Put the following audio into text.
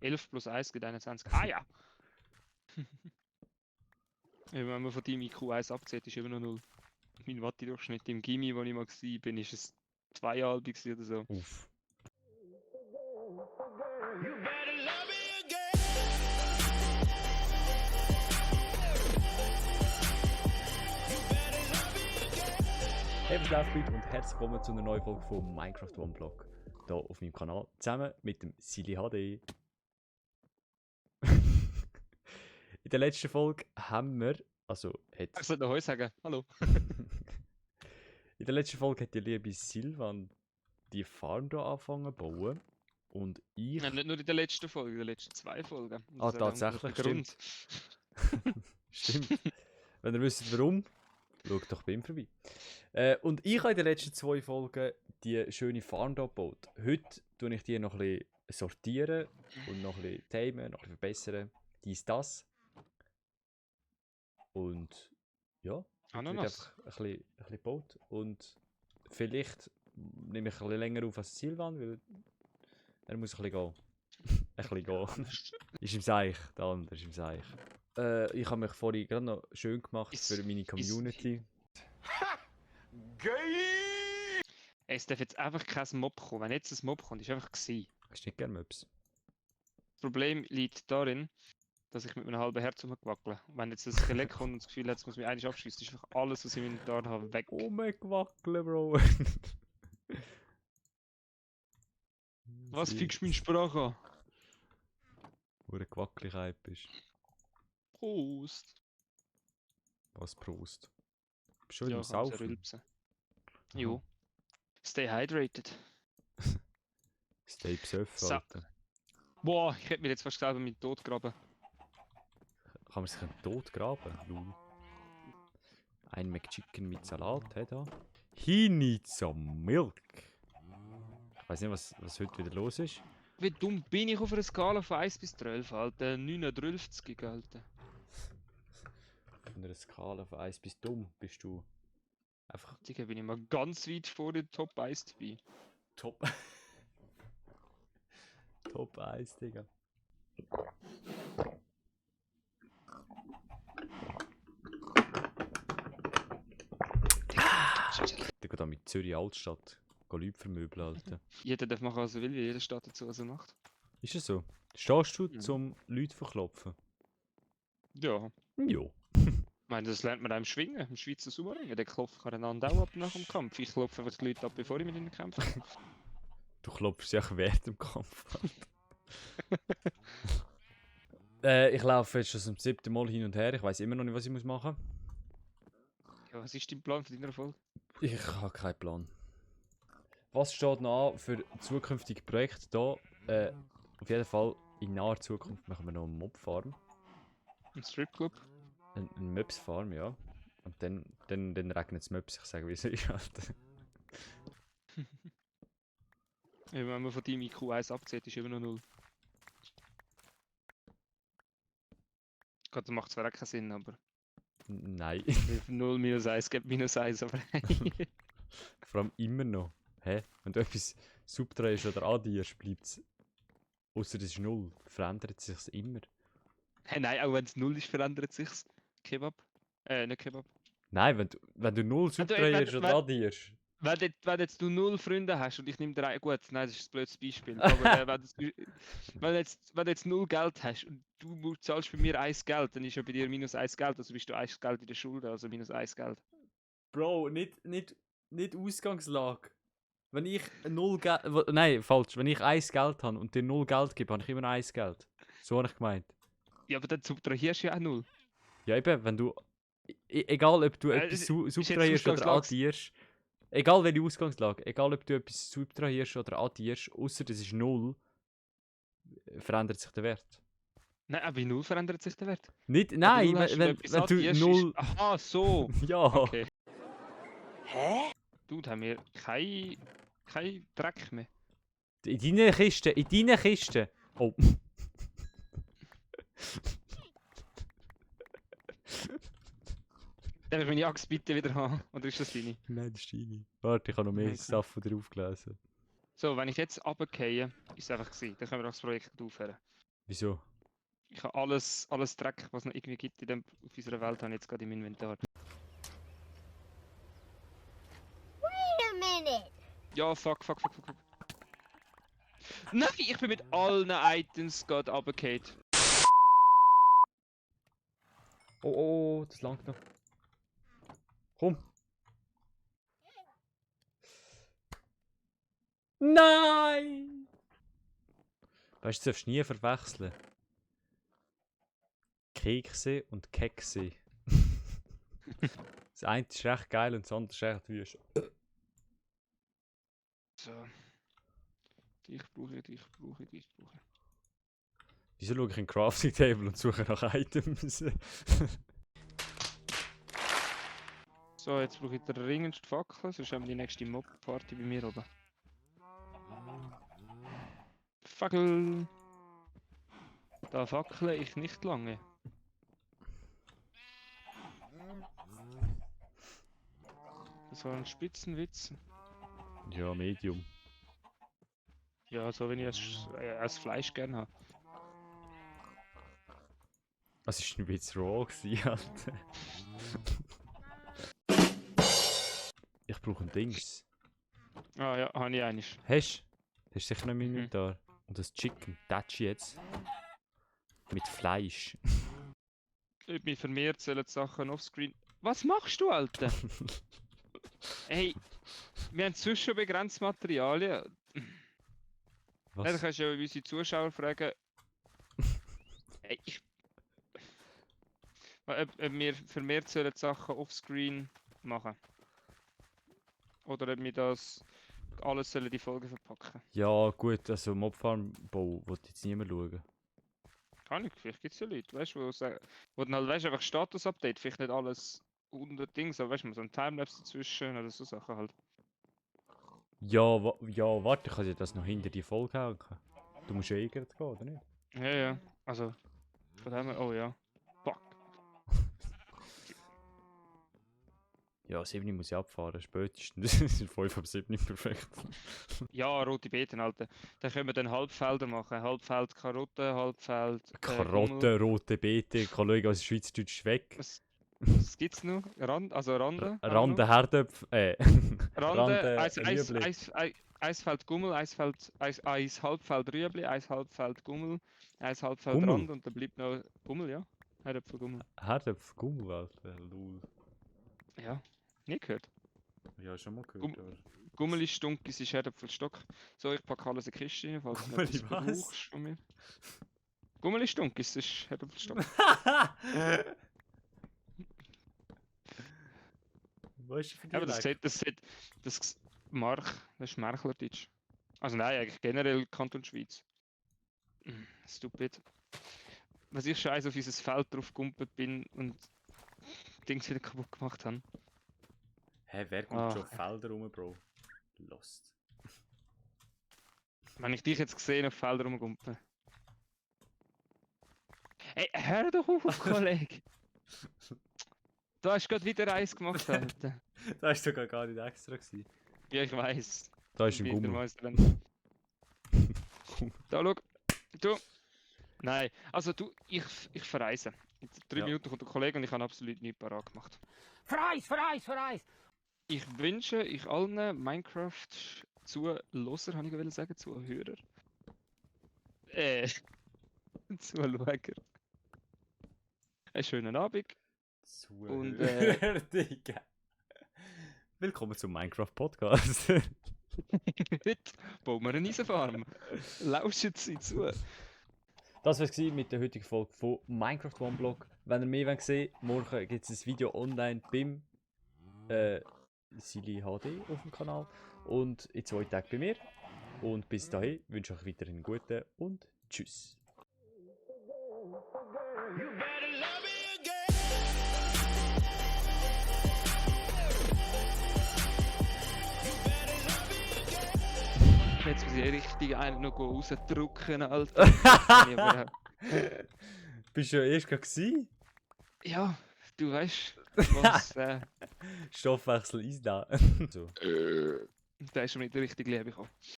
11 plus 1 gibt 21. Ah ja! Wenn man von deinem IQ 1 abzieht, ist immer noch 0. Mein Wattedurchschnitt im Gymi, wo ich mal war, bin, ist es 2,5 oder so. Uff. Hey, was läuft, Leute, und herzlich willkommen zu einer neuen Folge von Minecraft One Block. Hier auf meinem Kanal, zusammen mit dem Silly HD. In der letzten Folge haben wir, Ich sollte noch Heu sagen. Hallo. In der letzten Folge hat die liebe Silvan die Farm hier angefangen zu bauen. Und ich... Ja, nicht nur in der letzten Folge, in den letzten 2 Folgen. Und Ah, das hat einen tatsächlich, guten Grund. Stimmt. Wenn ihr wisst warum, schaut doch bei ihm vorbei. Und ich habe in den letzten 2 Folgen die schöne Farm hier gebaut. Heute tue ich die noch ein bisschen sortieren und noch ein bisschen timen, noch ein bisschen verbessern. Dies, das. Und ja, heute wird Ananas. einfach ein bisschen gebaut. Und vielleicht nehme ich ein bisschen länger auf als Silvan, weil er muss ein bisschen gehen. Ein bisschen gehen. Ist im Seich, der andere ist im Seich. Ich habe mich vorhin gerade noch schön gemacht für meine Community. Geil! Es darf jetzt einfach kein Mob kommen. Wenn jetzt ein Mob kommt, ist einfach gewesen. Hast du nicht gerne Möps? Das Problem liegt darin, dass ich mit einem halben Herz rumgewackele. Und wenn jetzt ein Skelett kommt und das Gefühl hat, es muss mich eigentlich abschießen, ist einfach alles, was ich im Inventar habe, weg. Rumgewackeln, Bro. Was fickst du meine Sprache an? Wo du Gewackeligkeit bist. Prost! Was Prost. Bist du schon Ja, im ich kann es Saufen? rülpsen. Jo. Stay hydrated. Stay besoffen, So. Alter. Boah, ich hätte mir jetzt fast selber mit Tod graben. Kann man sich einen Tod graben? Lul. Ein McChicken mit Salat, hey da. He needs some milk. Ich weiß nicht, was heute wieder los ist. Wie dumm bin ich auf einer Skala von 1 bis 12, Alter? 39, Alter. Von einer Skala von 1 bis dumm bist du einfach Digga, bin ich mal ganz weit vor den Top 1 dabei. top. Top 1, Digga. Der geht da mit Zürich Altstadt. Geh Leute vermöbeln, Alter. Jeder darf machen, was er will, wie jeder steht dazu, was er macht. Ist es so? Stehst du Mhm. zum Leute verklopfen? Ja. Jo. Ich meine, das lernt man auch im Schwingen, im Schweizer Sumo-Ringen. Der klopft einander auch ab nach dem Kampf. Ich klopfe einfach die Leute ab, bevor ich mit ihnen kämpfe. Du klopfst ja auch während dem Kampf. Ich laufe jetzt schon zum 7. Mal hin und her. Ich weiß immer noch nicht, was ich machen muss. Ja, was ist dein Plan für deine Erfolg? Ich habe keinen Plan. Was steht noch an für zukünftige Projekte da? Auf jeden Fall in naher Zukunft machen wir noch einen Mob-Farm. Ein Stripclub? Ein Möps-Farm, ja. Und dann regnet es Möps, ich sage, wie es ist. Alter. Wenn man von deinem IQ 1 abzieht, ist immer noch 0. Gott, das macht zwar auch keinen Sinn, aber... Nein. 0 minus 1 gibt minus 1, aber... Vor allem immer noch. Hä? Wenn du etwas subtrahierst oder addierst, bleibt es. Außer es ist 0, verändert es sich immer. Hey, nein, auch wenn es 0 ist, verändert sich's. Kebab? Nicht Kebab. Nein, wenn du 0 subtrahierst oder addierst. Wenn jetzt du 0 Freunde hast und ich nehme 3, gut, nein, das ist ein blödes Beispiel, aber wenn du jetzt 0 Geld hast und du zahlst bei mir 1 Geld, dann ist ja bei dir minus 1 Geld, also bist du 1 Geld in der Schule, also minus 1 Geld. Bro, nicht Ausgangslage. Wenn ich 0 Geld... Nein, falsch. Wenn ich 1 Geld habe und dir 0 Geld gebe, habe ich immer 1 Geld. So habe ich gemeint. Ja, aber dann subtrahierst du ja auch 0. Ja eben, wenn du... Egal ob du etwas subtrahierst oder Ausgangslage. addierst. Egal welche Ausgangslage. Egal ob du etwas subtrahierst oder addierst, außer das ist 0, verändert sich der Wert. Nein, aber bei 0 verändert sich der Wert. Nicht, Wenn nein, du 0 hast und wenn etwas du addierst, 0... ist... Aha, so! Ja. Okay. Hä? Dude, haben wir kein Dreck mehr. In deiner Kiste, in deiner Kiste. Oh. Darf ich meine Axt bitte wieder haben? Oder ist das deine? Nein, das ist deine. Warte, ich habe noch mehr Okay. Sachen drauf gelesen. So, wenn ich jetzt runtergehe, ist es einfach gewesen. Dann können wir auch das Projekt aufhören. Wieso? Ich habe alles Dreck, was es noch irgendwie gibt auf unserer Welt, habe ich jetzt gerade im Inventar. Wait a minute. Ja, fuck. Nein, ich bin mit allen Items gerade runtergefallen. Oh, das langt noch. Komm. Nein! Weißt du, du darfst nie verwechseln. Kekse und Kekse. Das eine ist recht geil und das andere ist recht wüst. So. Dich brauche. Wieso schaue ich in den Crafting Table und suche nach Items? So, jetzt brauche ich den dringendsten Fackel, sonst haben wir die nächste Mob-Party bei mir oben. Fackel! Da fackle ich nicht lange. Das war ein Spitzenwitz. Ja, Medium. Ja, so wenn ich als Fleisch gerne habe. Das war ein Witz raw, Alter. Ich brauche ein Dings. Ah ja, habe ich eines. Hast du sicher noch im Mhm. Inventar? Und das Chicken, Touch jetzt. Mit Fleisch. Ob mich vermehrt sollen die Sachen offscreen. Was machst du, Alter? Hey, wir haben sonst schon begrenzt Materialien. Dann Was? kannst du ja unsere Zuschauer fragen. Hey, ob wir vermehrt sollen die Sachen offscreen machen. Oder ob wir das alles sollen die Folge verpacken. Ja, gut, also Mobfarm-Bau wollte jetzt niemand schauen. Kann ich, vielleicht gibt es ja Leute, weißt du, wo dann halt, weißt du, einfach Status-Update, vielleicht nicht alles 100 Dings, aber weißt du, so ein Timelapse dazwischen oder so Sachen halt. Ja, warte, ich kann dir das noch hinter die Folge hängen. Du musst ja gehen, oder nicht? Ja, also, von dem her, oh ja. Fuck. Ja, 7 muss ich abfahren, spätestens. Das sind 5 ab 7 perfekt. Ja, rote Beeten, Alter. Dann können wir dann Halbfelder machen. Halbfeld Karotten, Halbfeld Gummel. Karotten, rote Beete, ich kann schauen, was Schweizerdeutsch weg. Was gibt's noch? Rande? haben wir Rande, noch? Herdöpfe, Rande, Rüebli. Eisfeld Gummel, Halbfeld Rüebli, Halbfeld Gummel, Halbfeld Gummel? Rand und dann bleibt noch Gummel, ja. Herdöpfel Gummel. Herdöpfe, Gummel, Alter, lul. Ja, nie gehört. Ja, schon mal gehört, Gumm- aber... Gummel ist Stunkis, ist Herdöpfelstock. So, ich packe alles in die Kiste rein, falls du noch Gummeli, etwas was? brauchst von mir. Gummel ist Stunkis, das ist Herdöpfelstock. Was ist für Ja, aber das ist Märchlerdeutsch. Also nein, eigentlich generell Kanton Schweiz. Stupid. Was ich schon eins auf unser Feld drauf gegumpelt bin und Dings wieder kaputt gemacht habe. Hä, wer kommt Ah. schon auf Felder rum, Bro? Lost. Wenn ich dich jetzt gesehen auf Felder rumgumpeln. Ey, hör doch auf, Kollege! Du hast gerade wieder eins gemacht, Alter. Da ist sogar gar nicht extra gewesen. Ja, ich weiß. Da ist ein Wieder Gummel. mal dran. Da, schau. Du. Nein, also du, ich verreise. In 3 Ja. Minuten kommt der Kollege und ich habe absolut nichts parat gemacht. For Eis. Ich wünsche euch allen Minecraft-Zuhörer, habe ich sagen, Zuhörer. Zuschauer. Einen schönen Abend. Und, Digga. Willkommen zum Minecraft Podcast. Heute bauen wir eine Eisenfarm. Lauschen Sie zu. Das war es mit der heutigen Folge von Minecraft One-Block. Wenn ihr mehr sehen wollt, morgen gibt es ein Video online beim Silly HD auf dem Kanal. Und in 2 Tagen bei mir. Und bis dahin wünsche ich euch weiterhin einen guten und tschüss. Jetzt muss ich richtig einen noch rausdrücken, Alter. Kann ich aber Bist du ja erst gerade gewesen? ja, du weißt, was. Stoffwechsel ist da. So. Da ist schon mit der richtigen Liebe gekommen.